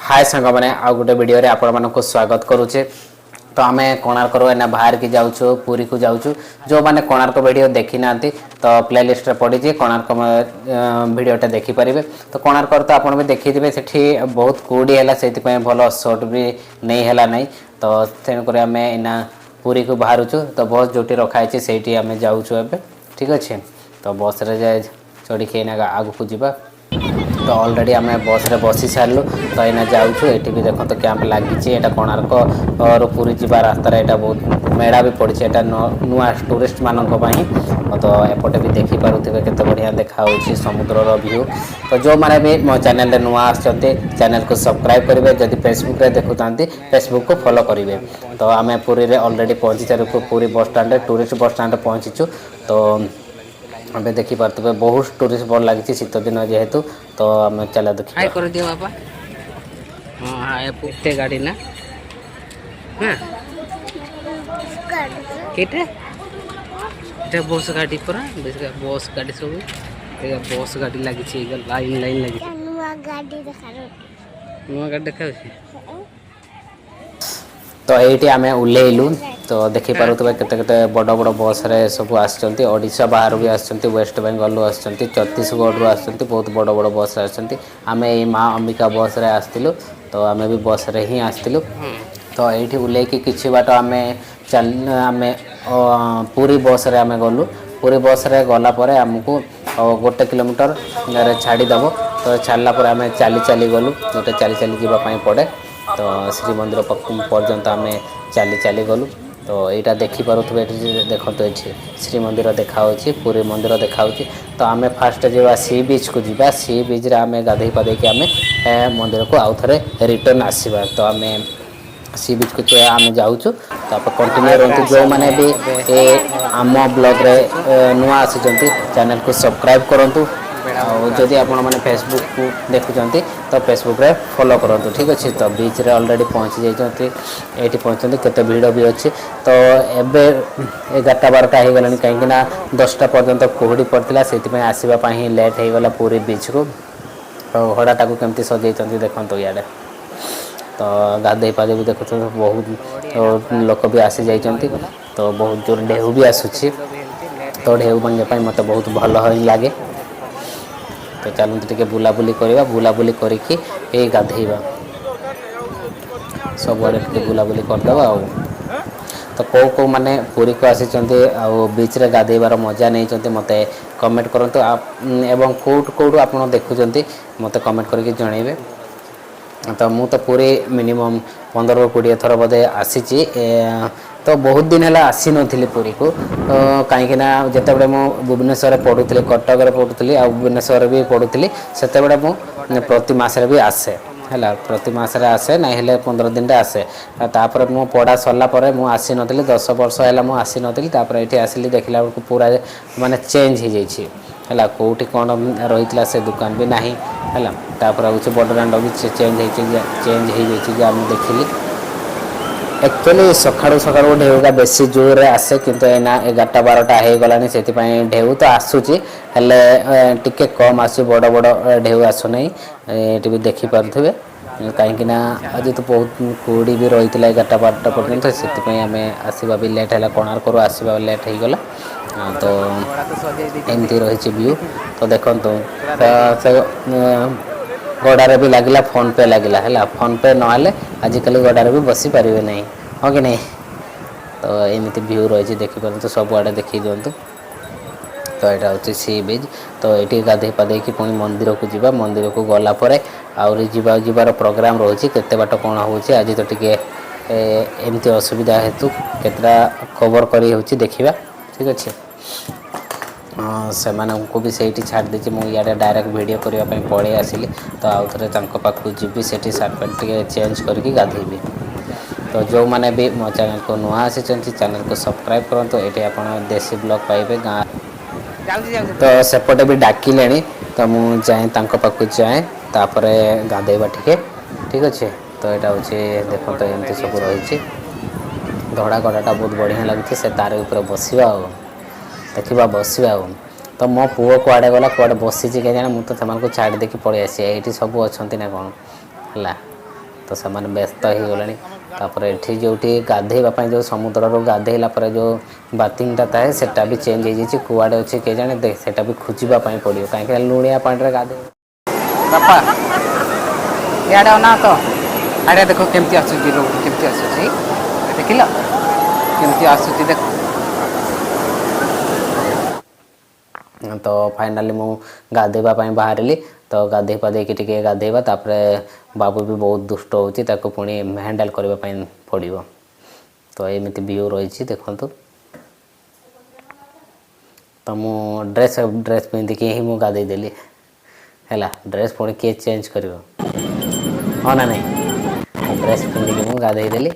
ହାଏ ସାଙ୍ଗମାନେ, ଆଉ ଗୋଟେ ଭିଡ଼ିଓରେ ଆପଣମାନଙ୍କୁ ସ୍ୱାଗତ କରୁଛେ। ତ ଆମେ କୋଣାର୍କରୁ ଏଇନା ବାହାରିକି ଯାଉଛୁ, ପୁରୀକୁ ଯାଉଛୁ। ଯେଉଁମାନେ କୋଣାର୍କ ଭିଡ଼ିଓ ଦେଖିନାହାନ୍ତି, ତ ପ୍ଲେଲିଷ୍ଟରେ ପଡ଼ିଛି, କୋଣାର୍କ ଭିଡ଼ିଓଟା ଦେଖିପାରିବେ। ତ କୋଣାର୍କର ତ ଆପଣ ବି ଦେଖିଥିବେ, ସେଠି ବହୁତ କୁହୁଡ଼ି ହେଲା, ସେଇଥିପାଇଁ ଭଲ ସଟ୍ ବି ନେଇ ହେଲା ନାହିଁ। ତ ତେଣୁକରି ଆମେ ଏଇନା ପୁରୀକୁ ବାହାରୁଛୁ। ତ ବସ୍ ଯେଉଁଠି ରଖା ହେଇଛି, ସେଇଠି ଆମେ ଯାଉଛୁ ଏବେ। ଠିକ୍ ଅଛି, ତ ବସ୍ରେ ଯାଇ ଚଢ଼ିକି ଏଇନା ଆଗକୁ ଯିବା। ତ ଅଲରେଡ଼ି ଆମେ ବସ୍ରେ ବସି ସାରିଲୁ, ତ ଏଇନା ଯାଉଛୁ। ଏଠି ବି ଦେଖନ୍ତୁ, କ୍ୟାମ୍ପ ଲାଗିଛି। ଏଇଟା କୋଣାର୍କରୁ ପୁରୀ ଯିବା ରାସ୍ତାରେ ଏଇଟା ବହୁତ ମେଳା ବି ପଡ଼ିଛି। ଏଇଟା ନୂଆ ଟୁରିଷ୍ଟ ମାନଙ୍କ ପାଇଁ। ତ ଏପଟେ ବି ଦେଖିପାରୁଥିବେ, କେତେ ବଢ଼ିଆ ଦେଖାହେଉଛି ସମୁଦ୍ରର ଭ୍ୟୁ। ତ ଯେଉଁମାନେ ବି ମୋ ଚ୍ୟାନେଲରେ ନୂଆ ଆସିଛନ୍ତି, ଚ୍ୟାନେଲକୁ ସବସ୍କ୍ରାଇବ୍ କରିବେ। ଯଦି ଫେସବୁକ୍ରେ ଦେଖୁଥାନ୍ତି, ଫେସବୁକ୍କୁ ଫଲୋ କରିବେ। ତ ଆମେ ପୁରୀରେ ଅଲରେଡ଼ି ପହଞ୍ଚି ସାରିଛୁ। ପୁରୀ ବସ୍ ଷ୍ଟାଣ୍ଡରେ, ଟୁରିଷ୍ଟ ବସ୍ ଷ୍ଟାଣ୍ଡରେ ପହଞ୍ଚିଛୁ। ତ ଏବେ ଦେଖିପାରୁଥିବେ, ବହୁତ ଟୁରିଷ୍ଟ ବସ୍ ଲାଗିଛି, ଶୀତ ଦିନ ଯେହେତୁ। ତ ଆମେ ଚାଲ ଦେଖିବା। ହାଇ କରିଦିଅ ବାପା। ହଁ, ହାଇ। ଏତେ ଗାଡ଼ି ନା? ହଁ, କେଇଟା ଏଟା ବସ୍ ଗାଡ଼ି ପରା, ବସ୍ ଗାଡ଼ି ସବୁ। ଏଇଟା ବସ୍ ଗାଡ଼ି ଲାଗିଛି, ଏଇଟା ଲାଇନ୍ ଲାଇନ୍ ଲାଗିଛି। ନୂଆ ଗାଡ଼ି ଦେଖାଯାଉଛି। ନୂଆ ଗାଡ଼ି ଦେଖାଯାଉଛି। ତ ଏଇଠି ଆମେ ଓହ୍ଲେଇଲୁ। ତ ଦେଖିପାରୁଥିବେ, କେତେ କେତେ ବଡ଼ ବଡ଼ ବସ୍ରେ ସବୁ ଆସିଛନ୍ତି। ଓଡ଼ିଶା ବାହାରୁ ବି ଆସିଛନ୍ତି, ୱେଷ୍ଟ ବେଙ୍ଗଲରୁ ଆସିଛନ୍ତି, ଛତିଶଗଡ଼ରୁ ଆସିଛନ୍ତି, ବହୁତ ବଡ଼ ବଡ଼ ବସ୍ରେ ଆସିଛନ୍ତି। ଆମେ ଏଇ ମା ଅମ୍ବିକା ବସ୍ରେ ଆସିଥିଲୁ, ତ ଆମେ ବି ବସ୍ରେ ହିଁ ଆସିଥିଲୁ। ତ ଏଇଠି ଓହ୍ଲେଇକି କିଛି ବାଟ ଆମେ ଚାଲ ଆମେ ପୁରୀ ବସ୍ରେ ଆମେ ଗଲୁ। ପୁରୀ ବସ୍ରେ ଗଲା ପରେ ଆମକୁ 1 କିଲୋମିଟରରେ ଛାଡ଼ିଦେବ। ତ ଛାଡ଼ିଲା ପରେ ଆମେ ଚାଲି ଚାଲି ଗଲୁ। ଗୋଟେ ଚାଲି ଚାଲି ଯିବା ପାଇଁ ପଡ଼େ। ତ ଶ୍ରୀମନ୍ଦିର ପାଖକୁ ପର୍ଯ୍ୟନ୍ତ ଆମେ ଚାଲି ଚାଲି ଗଲୁ। ତ ଏଇଟା ଦେଖିପାରୁଥିବେ, ଏଠି ଯେ ଦେଖନ୍ତୁ, ଏଠି ଶ୍ରୀମନ୍ଦିର ଦେଖାହେଉଛି, ପୁରୀ ମନ୍ଦିର ଦେଖାହେଉଛି। ତ ଆମେ ଫାଷ୍ଟ ଯିବା, ସି ବିଚ୍କୁ ଯିବା। ସି ବିଚ୍ରେ ଆମେ ଗାଧେଇ ପାଧେଇକି ଆମେ ମନ୍ଦିରକୁ ଆଉ ଥରେ ରିଟର୍ନ ଆସିବା। ତ ଆମେ ସି ବିଚ୍କୁ ଆମେ ଯାଉଛୁ। ତାପରେ କଣ୍ଟିନ୍ୟୁ ରୁହନ୍ତୁ। ଯେଉଁମାନେ ବି ଆମ ବ୍ଲଗ୍ରେ ନୂଆ ଆସିଛନ୍ତି, ଚ୍ୟାନେଲକୁ ସବସ୍କ୍ରାଇବ୍ କରନ୍ତୁ। ଆଉ ଯଦି ଆପଣମାନେ ଫେସବୁକ୍କୁ ଦେଖୁଛନ୍ତି, ତ ଫେସବୁକ୍ରେ ଫଲୋ କରନ୍ତୁ। ଠିକ୍ ଅଛି, ତ ବିଚ୍ରେ ଅଲରେଡ଼ି ପହଞ୍ଚି ଯାଇଛନ୍ତି। ଏଇଠି ପହଞ୍ଚନ୍ତି, କେତେ ଭିଡ଼ ବି ଅଛି। ତ ଏବେ 11ଟା 12ଟା ହେଇଗଲାଣି, କାହିଁକିନା 10ଟା ପର୍ଯ୍ୟନ୍ତ କୁହୁଡ଼ି ପଡ଼ିଥିଲା, ସେଇଥିପାଇଁ ଆସିବା ପାଇଁ ହିଁ ଲେଟ୍ ହେଇଗଲା ପୁରୀ ବିଚ୍କୁ। ତ ଘୋଡ଼ାଟାକୁ କେମିତି ସଜେଇଛନ୍ତି ଦେଖନ୍ତୁ ଇଆଡ଼େ। ତ ଗାଧେଇ ପାଧେଇ ବି ଦେଖୁଛନ୍ତି, ବହୁତ ଲୋକ ବି ଆସିଯାଇଛନ୍ତି। ତ ବହୁତ ଜୋର ଢେଉ ବି ଆସୁଛି। ତ ଢେଉ ଭାଙ୍ଗିବା ପାଇଁ ମୋତେ ବହୁତ ଭଲ ହିଁ ଲାଗେ। ତ ଚାଲନ୍ତୁ, ଟିକେ ବୁଲାବୁଲି କରିବା। ବୁଲାବୁଲି କରିକି ଏଇ ଗାଧେଇବା, ସବୁଆଡ଼େ ଟିକେ ବୁଲାବୁଲି କରିଦେବା। ଆଉ ତ କେଉଁ କେଉଁ ମାନେ ପୁରୀକୁ ଆସିଛନ୍ତି ଆଉ ବିଚ୍ରେ ଗାଧେଇବାର ମଜା ନେଇଛନ୍ତି, ମୋତେ କମେଣ୍ଟ କରନ୍ତୁ। ଏବଂ କେଉଁଠୁ କେଉଁଠୁ ଆପଣ ଦେଖୁଛନ୍ତି, ମୋତେ କମେଣ୍ଟ କରିକି ଜଣାଇବେ। ତ ମୁଁ ତ ପୁରୀ ମିନିମମ୍ 15ରୁ 20 ଥର ବୋଧେ ଆସିଛି। ତ ବହୁତ ଦିନ ହେଲା ଆସିନଥିଲି ପୁରୀକୁ, ତ କାହିଁକିନା ଯେତେବେଳେ ମୁଁ ଭୁବନେଶ୍ୱରରେ ପଢ଼ୁଥିଲି, କଟକରେ ପଢ଼ୁଥିଲି ଆଉ ଭୁବନେଶ୍ୱରରେ ବି ପଢ଼ୁଥିଲି, ସେତେବେଳେ ମୁଁ ପ୍ରତି ମାସରେ ବି ଆସେ। ହେଲା, ପ୍ରତି ମାସରେ ଆସେ, ନାଇଁ ହେଲେ 15 ଦିନରେ ଆସେ। ଆଉ ତାପରେ ମୁଁ ପଢ଼ା ସରିଲା ପରେ ମୁଁ ଆସିନଥିଲି। 10 ବର୍ଷ ହେଲା ମୁଁ ଆସିନଥିଲି। ତାପରେ ଏଇଠି ଆସିଲି, ଦେଖିଲା ବେଳକୁ ପୁରା ମାନେ ଚେଞ୍ଜ ହେଇଯାଇଛି। ହେଲା, କେଉଁଠି କ'ଣ ରହିଥିଲା, ସେ ଦୋକାନ ବି ନାହିଁ। ହେଲା, ତାପରେ ହେଉଛି ବଡ଼ ଦାଣ୍ଡ ବି ଚେଞ୍ଜ ହେଇଛି, ଚେଞ୍ଜ ହେଇଯାଇଛି ଯେ ମୁଁ ଦେଖିଲି। ଆକ୍ଚୁଆଲି ସକାଳୁ ସକାଳୁ ଢେଉଟା ବେଶୀ ଜୋରରେ ଆସେ, କିନ୍ତୁ ଏଇନା 11ଟା 12ଟା ହେଇଗଲାଣି, ସେଥିପାଇଁ ଢେଉ ତ ଆସୁଛି, ହେଲେ ଟିକେ କମ୍ ଆସୁଛି, ବଡ଼ ବଡ଼ ଢେଉ ଆସୁନାହିଁ। ଏଠି ବି ଦେଖିପାରୁଥିବେ, କାହିଁକି ନା ଆଜି ତ ବହୁତ କୁହୁଡ଼ି ବି ରହିଥିଲା 11ଟା 12ଟା ପର୍ଯ୍ୟନ୍ତ, ସେଥିପାଇଁ ଆମେ ଆସିବା ବି ଲେଟ୍ ହେଲା, କୋଣାର୍କରୁ ଆସିବା ଲେଟ୍ ହେଇଗଲା। ତ ଘୋଡ଼ାକୁ ସଜେଇ ଦେଇଛନ୍ତି। ଏମିତି ରହିଛି ଭ୍ୟୁ। ତ ଦେଖନ୍ତୁ, ତ ସେ ଗଡ଼ାରେ ବି ଲାଗିଲା, ଫୋନ୍ ପେ ଲାଗିଲା। ହେଲା, ଫୋନ୍ ପେ ନହେଲେ ଆଜିକାଲି ଗଡ଼ାରେ ବି ବସି ପାରିବେ ନାହିଁ, ହଁ କି ନାହିଁ? ତ ଏମିତି ଭ୍ୟୁ ରହିଛି, ଦେଖିପାରନ୍ତୁ, ସବୁଆଡ଼େ ଦେଖେଇ ଦିଅନ୍ତୁ। ତ ଏଇଟା ହେଉଛି ସି ବିଚ୍। ତ ଏଇଠି ଗାଧେଇ ପାଧେଇକି ପୁଣି ମନ୍ଦିରକୁ ଯିବା। ମନ୍ଦିରକୁ ଗଲା ପରେ ଆହୁରି ଯିବାର ପ୍ରୋଗ୍ରାମ୍ ରହୁଛି। କେତେ ବାଟ କ'ଣ ହେଉଛି, ଆଜି ତ ଟିକେ ଏମିତି ଅସୁବିଧା ହେତୁ କେତେଟା କଭର୍ କରି ହେଉଛି, ଦେଖିବା। ଠିକ୍ ଅଛି, ସେମାନଙ୍କୁ ବି ସେଇଠି ଛାଡ଼ି ଦେଇଛି। ମୁଁ ଇଆଡ଼େ ଡାଇରେକ୍ଟ ଭିଡ଼ିଓ କରିବା ପାଇଁ ପଳେଇ ଆସିଲି। ତ ଆଉ ଥରେ ତାଙ୍କ ପାଖକୁ ଯିବି, ସେଠି ସାର୍ଟ ପ୍ୟାଣ୍ଟ ଟିକେ ଚେଞ୍ଜ କରିକି ଗାଧେଇବି। ତ ଯେଉଁମାନେ ବି ମୋ ଚ୍ୟାନେଲକୁ ନୂଆ ଆସିଛନ୍ତି, ଚ୍ୟାନେଲକୁ ସବସ୍କ୍ରାଇବ୍ କରନ୍ତୁ। ଏଇଠି ଆପଣ ଦେଶୀ ବ୍ଲଗ୍ ପାଇବେ ଗାଁ ଯାଉଛି, ଯାଉଛି। ତ ସେପଟେ ବି ଡାକିଲେଣି, ତ ମୁଁ ଯାଏଁ, ତାଙ୍କ ପାଖକୁ ଯାଏଁ, ତାପରେ ଗାଧେଇବା ଟିକେ। ଠିକ୍ ଅଛି, ତ ଏଇଟା ହେଉଛି, ଦେଖନ୍ତୁ, ଏମିତି ସବୁ ରହିଛି। ଧଳା ଗଡ଼ାଟା ବହୁତ ବଢ଼ିଆ ଲାଗୁଛି। ସେ ତାର ଉପରେ ବସିବା ଆଉ ଦେଖିବା, ବସିବା। ଆଉ ତ ମୋ ପୁଅ କୁଆଡ଼େ ଗଲା, କୁଆଡ଼େ ବସିଛି କେଜାଣି? ମୁଁ ତ ସେମାନଙ୍କୁ ଛାଡ଼ି ଦେଇକି ପଳେଇ ଆସିଛି। ଏଇଠି ସବୁ ଅଛନ୍ତି ନା କ'ଣ? ହେଲା। ସେମାନେ ବ୍ୟସ୍ତ ହେଇଗଲେଣି। ତାପରେ ଏଠି ଯେଉଁଠି ଗାଧେଇବା ପାଇଁ, ଯେଉଁ ସମୁଦ୍ରରୁ ଗାଧେଇଲା ପରେ ଯେଉଁ ବାଥିଂଟା ଥାଏ, ସେଟା ବି ଚେଞ୍ଜ ହେଇଯାଇଛି। କୁଆଡ଼େ ଅଛି କେଜାଣି, ସେଟା ବି ଖୋଜିବା ପାଇଁ ପଡ଼ିବ, କାହିଁକିନା ଲୁଣିଆ ପାଣିରେ ଗାଧେଇ ବାପା, ଇଆଡ଼େ ଅନା ତ। ଆଡ଼େ ଦେଖ, କେମିତି ଆସୁଛି ଲହୁଡ଼ି, କେମିତି ଆସୁଛି ଦେଖିଲ? କେମିତି ଆସୁଛି ଦେଖ। ତ ଫାଇନାଲି ମୁଁ ଗାଧୋଇବା ପାଇଁ ବାହାରିଲି। ତ ଗାଧେଇ ପାଧେଇକି ଟିକେ ଗାଧେଇବା, ତାପରେ ବାବୁ ବି ବହୁତ ଦୁଷ୍ଟ ହେଉଛି, ତାକୁ ପୁଣି ହ୍ୟାଣ୍ଡେଲ୍ କରିବା ପାଇଁ ପଡ଼ିବ। ତ ଏମିତି ଭିୟୁ ରହିଛି, ଦେଖନ୍ତୁ। ତ ମୁଁ ଡ୍ରେସ୍ ଡ୍ରେସ୍ ପିନ୍ଧିକି ହିଁ ମୁଁ ଗାଧେଇ ଦେଲି। ହେଲା, ଡ୍ରେସ୍ ପୁଣି କିଏ ଚେଞ୍ଜ କରିବ, ହଁ ନା ନାହିଁ? ଡ୍ରେସ୍ ପିନ୍ଧିକି ମୁଁ ଗାଧେଇ ଦେଲି।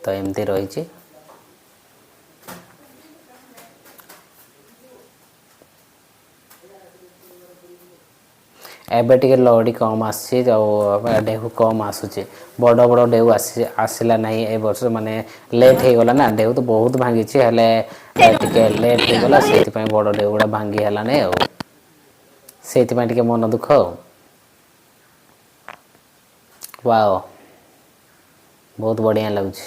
ତ ଏମିତି ରହିଛି। ଏବେ ଟିକେ ଲହଡ଼ି କମ୍ ଆସୁଛି ଆଉ ଢେଉ କମ୍ ଆସୁଛି। ବଡ଼ ବଡ଼ ଢେଉ ଆସିଲା ନାହିଁ ଏ ବର୍ଷ, ମାନେ ଲେଟ୍ ହେଇଗଲା ନା। ଢେଉ ତ ବହୁତ ଭାଙ୍ଗିଛି, ହେଲେ ଟିକେ ଲେଟ୍ ହେଇଗଲା, ସେଇଥିପାଇଁ ବଡ଼ ଢେଉ ଗୁଡ଼ା ଭାଙ୍ଗି ହେଲା ନାହିଁ ଆଉ ସେଇଥିପାଇଁ ଟିକେ ମନ ଦୁଃଖ ଆଉ। ୱାଓ, ବହୁତ ବଢ଼ିଆ ଲାଗୁଛି।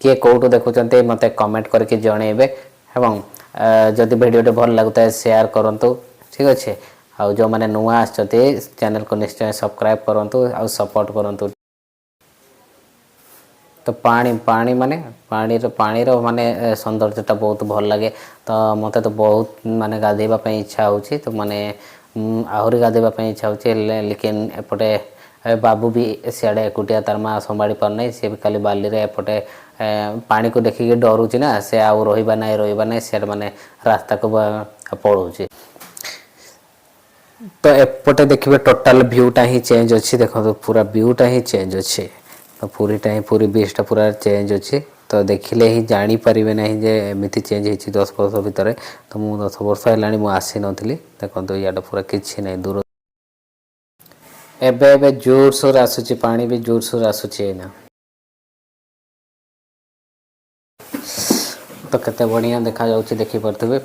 କିଏ କେଉଁଠୁ ଦେଖୁଛନ୍ତି, ମୋତେ କମେଣ୍ଟ କରିକି ଜଣେଇବେ ଏବଂ ଯଦି ଭିଡ଼ିଓଟି ଭଲ ଲାଗୁଥାଏ, ସେୟାର କରନ୍ତୁ। ଠିକ୍ ଅଛି। ଆଉ ଯେଉଁମାନେ ନୂଆ ଆସିଛନ୍ତି, ଚ୍ୟାନେଲକୁ ନିଶ୍ଚୟ ସବସ୍କ୍ରାଇବ୍ କରନ୍ତୁ ଆଉ ସପୋର୍ଟ କରନ୍ତୁ। ତ ପାଣି ପାଣି ମାନେ ପାଣିର ପାଣିର ମାନେ ସୌନ୍ଦର୍ଯ୍ୟଟା ବହୁତ ଭଲ ଲାଗେ। ତ ମୋତେ ତ ବହୁତ ମାନେ ଗାଧେଇବା ପାଇଁ ଇଚ୍ଛା ହେଉଛି। ତ ମାନେ ଆହୁରି ଗାଧେଇବା ପାଇଁ ଇଚ୍ଛା ହେଉଛି, ହେଲେ ଲେକିନ୍ ଏପଟେ ବାବୁ ବି ସିଆଡ଼େ ଏକୁଟିଆ, ତାର ମା ସମ୍ଭାଳି ପାରୁନାହିଁ। ସିଏ ବି ଖାଲି ବାଲିରେ ଏପଟେ ପାଣିକୁ ଦେଖିକି ଡରୁଛି ନା ସେ, ଆଉ ରହିବା ନାହିଁ, ରହିବା ନାହିଁ। ସିଆଡ଼େ ମାନେ ରାସ୍ତାକୁ ପଳଉଛି। ତ ଏପଟେ ଦେଖିବେ, ଟୋଟାଲ ଭ୍ୟୁଟା ହିଁ ଚେଞ୍ଜ ଅଛି। ଦେଖନ୍ତୁ, ପୁରା ଭ୍ୟୁଟା ହିଁ ଚେଞ୍ଜ ଅଛି। ତ ପୁରୀଟା ହିଁ, ପୁରୀ ବିଚ୍ଟା ପୁରା ଚେଞ୍ଜ ଅଛି। ତ ଦେଖିଲେ ହିଁ ଜାଣିପାରିବେ ନାହିଁ ଯେ ଏମିତି ଚେଞ୍ଜ ହେଇଛି 10 ବର୍ଷ ଭିତରେ। ତ ମୁଁ 10 ବର୍ଷ ହେଲାଣି ମୁଁ ଆସିନଥିଲି। ଦେଖନ୍ତୁ, ଇଆଡ଼େ ପୁରା କିଛି ନାହିଁ ଦୂର। ଏବେ ଏବେ ଜୋରସୋର ଆସୁଛି, ପାଣି ବି ଜୋରସୋର ଆସୁଛି ଏଇନା। ତ କେତେ ବଢ଼ିଆ ଦେଖାଯାଉଛି, ଦେଖିପାରୁଥିବେ।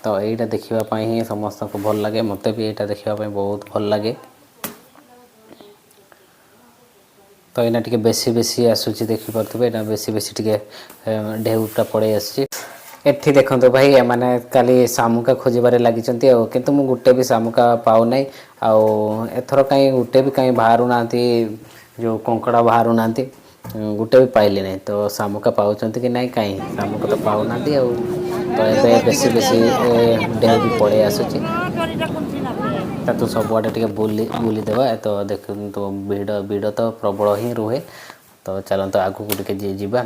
ତ ଏଇଟା ଦେଖିବା ପାଇଁ ହିଁ ସମସ୍ତଙ୍କୁ ଭଲ ଲାଗେ। ମୋତେ ବି ଏଇଟା ଦେଖିବା ପାଇଁ ବହୁତ ଭଲ ଲାଗେ। ତ ଏଇନା ଟିକେ ବେଶୀ ବେଶୀ ଆସୁଛି, ଦେଖିପାରୁଥିବେ। ଏଇନା ବେଶୀ ବେଶୀ ଟିକେ ଢେଉଟା ପଳେଇ ଆସୁଛି। ଏଠି ଦେଖନ୍ତୁ ଭାଇ, ଏମାନେ କାଲି ଶାମୁକା ଖୋଜିବାରେ ଲାଗିଛନ୍ତି ଆଉ, କିନ୍ତୁ ମୁଁ ଗୋଟେ ବି ଶାମୁକା ପାଉନାହିଁ। ଆଉ ଏଥର କାହିଁ ଗୋଟେ ବି କାହିଁ ବାହାରୁନାହାନ୍ତି, ଯେଉଁ କଙ୍କଡ଼ା ବାହାରୁନାହାନ୍ତି, ଗୋଟେ ବି ପାଇଲି ନାହିଁ। ତ ଶାମୁକା ପାଉଛନ୍ତି କି ନାହିଁ? କାହିଁ ଶାମୁକା ତ ପାଉନାହାନ୍ତି ଆଉ। ତ ଏବେ ବେଶୀ ବେଶୀ ଢେଉ ବି ପଳେଇ ଆସୁଛି। ତାକୁ ସବୁଆଡ଼େ ଟିକେ ବୁଲି ବୁଲିଦେବା। ତ ଦେଖନ୍ତୁ, ଭିଡ଼ ଭିଡ଼ ତ ପ୍ରବଳ ହିଁ ରୁହେ। ତ ଚାଲନ୍ତୁ, ଆଗକୁ ଟିକେ ଯିବା।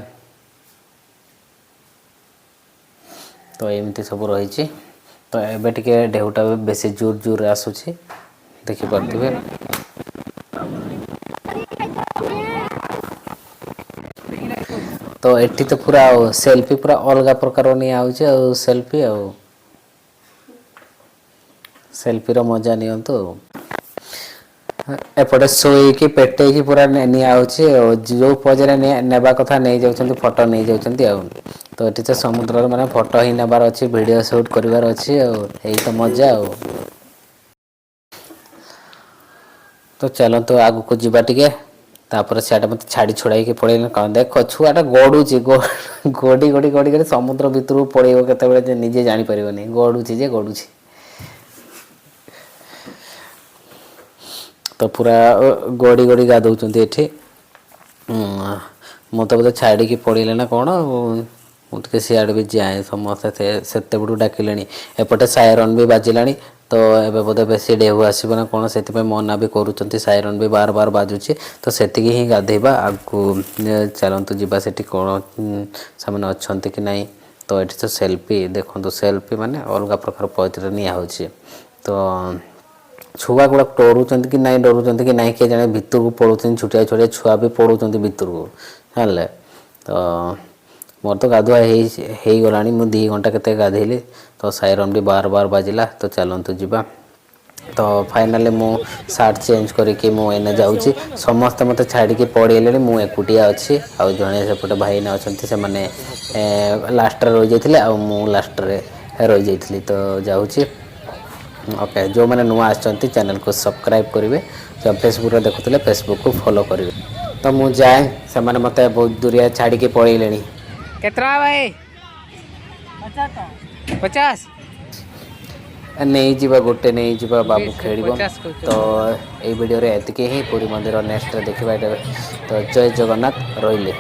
ତ ଏମିତି ସବୁ ରହିଛି। ତ ଏବେ ଟିକେ ଢେଉଟା ବି ବେଶୀ ଜୋର ଜୋରରେ ଆସୁଛି, ଦେଖିପାରୁଥିବେ। ତ ଏଠି ତ ପୁରା ଆଉ ସେଲ୍ଫି ପୁରା ଅଲଗା ପ୍ରକାର ନିଆ ହେଉଛି ଆଉ ସେଲ୍ଫି ଆଉ ସେଲ୍ଫିର ମଜା ନିଅନ୍ତୁ ଆଉ। ଏପଟେ ଶୋଇକି ପେଟେଇକି ପୁରା ନିଆ ହେଉଛି ଆଉ ଯେଉଁ ପୋଜରେ ନେବା କଥା ନେଇଯାଉଛନ୍ତି, ଫଟୋ ନେଇଯାଉଛନ୍ତି ଆଉ। ତ ଏଠି ତ ସମୁଦ୍ରରେ ମାନେ ଫଟୋ ହିଁ ନେବାର ଅଛି, ଭିଡ଼ିଓ ସୁଟ୍ କରିବାର ଅଛି ଆଉ ଏଇ ତ ମଜା ଆଉ। ତ ଚାଲନ୍ତୁ, ଆଗକୁ ଯିବା ଟିକେ। ତାପରେ ସିଆଡ଼େ ମୋତେ ଛାଡ଼ି ଛୁଡ଼ାଇକି ପଳେଇଲେ। କ'ଣ ଦେଖ, ଛୁଆଟା ଗଡ଼ୁଛି, ଗଡ଼ି ଗଡ଼ି ଗଡ଼ି ଗଡ଼ି ସମୁଦ୍ର ଭିତରକୁ ପଳେଇବ କେତେବେଳେ ଯେ ନିଜେ ଜାଣିପାରିବନି। ଗଡ଼ୁଛି ଯେ ଗଡ଼ୁଛି। ତ ପୁରା ଗଡ଼ି ଗଡ଼ି ଗାଧଉଛନ୍ତି ଏଠି। ମୋତେ ବୋଧେ ଛାଡ଼ିକି ପଳେଇଲେ ନା କ'ଣ ଆଉ। ମୁଁ ଟିକେ ସିଆଡ଼େ ବି ଯାଏ। ସମସ୍ତେ ସେତେବେଳୁ ଡାକିଲେଣି। ଏପଟେ ସାଇରନ୍ ବି ବାଜିଲାଣି। ତ ଏବେ ବୋଧେ ବେଶୀ ଢେଉ ଆସିବ ନା କ'ଣ, ସେଥିପାଇଁ ମନା ବି କରୁଛନ୍ତି। ସାଇରନ୍ ବି ବାର ବାର ବାଜୁଛି। ତ ସେତିକି ହିଁ ଗାଧେଇବା, ଆଗକୁ ଚାଲନ୍ତୁ ଯିବା। ସେଠି କ'ଣ ସେମାନେ ଅଛନ୍ତି କି ନାହିଁ? ତ ଏଠି ତ ସେଲ୍ଫି ଦେଖନ୍ତୁ, ସେଲ୍ଫି ମାନେ ଅଲଗା ପ୍ରକାର ପୋଜରେ ନିଆ ହେଉଛି। ତ ଛୁଆ ଗୁଡ଼ାକ ଡରୁଛନ୍ତି କି ନାହିଁ, ଡରୁଛନ୍ତି କି ନାହିଁ କିଏ ଜାଣେ, ଭିତରକୁ ପଳଉଛନ୍ତି। ଛୋଟିଆ ଛୋଟିଆ ଛୁଆ ବି ପଳଉଛନ୍ତି ଭିତରକୁ। ହେଲେ ତ ମୋର ତ ଗାଧୁଆ ହେଇଗଲାଣି। ମୁଁ 2 ଘଣ୍ଟା କେତେ ଗାଧେଇଲି। ତ ସାଇରନ୍ ବି ବାର ବାର ବାଜିଲା। ତ ଚାଲନ୍ତୁ ଯିବା। ତ ଫାଇନାଲି ମୁଁ ସାର୍ଟ ଚେଞ୍ଜ କରିକି ମୁଁ ଏଇନା ଯାଉଛି। ସମସ୍ତେ ମୋତେ ଛାଡ଼ିକି ପଳେଇଲେଣି, ମୁଁ ଏକୁଟିଆ ଅଛି। ଆଉ ଜଣେ ସେପଟେ ଭାଇନା ଅଛନ୍ତି, ସେମାନେ ଲାଷ୍ଟରେ ରହିଯାଇଥିଲେ ଆଉ ମୁଁ ଲାଷ୍ଟରେ ରହିଯାଇଥିଲି। ତ ଯାଉଛି। ଓକେ, ଯେଉଁମାନେ ନୂଆ ଆସିଛନ୍ତି, ଚ୍ୟାନେଲକୁ ସବସ୍କ୍ରାଇବ୍ କରିବେ। ଫେସବୁକ୍ରେ ଦେଖୁଥିଲେ ଫେସବୁକ୍କୁ ଫଲୋ କରିବେ। ତ ମୁଁ ଯାଏ, ସେମାନେ ମୋତେ ବହୁତ ଦୂରିଆ ଛାଡ଼ିକି ପଳେଇଲେଣି। କେତେ ଟଙ୍କା ଭାଇ? 50। ନେଇଯିବା, ଗୋଟେ ନେଇଯିବା, ବାବୁ ଖେଳିବ। 50 କହୁଛନ୍ତି। ତ ଏଇ ଭିଡ଼ିଓରେ ଏତିକି ହିଁ। ପୁରୀ ମନ୍ଦିର ନେକ୍ସଟରେ ଦେଖିବା ଏଇଟା। ତ ଜୟ ଜଗନ୍ନାଥ, ରହିଲି।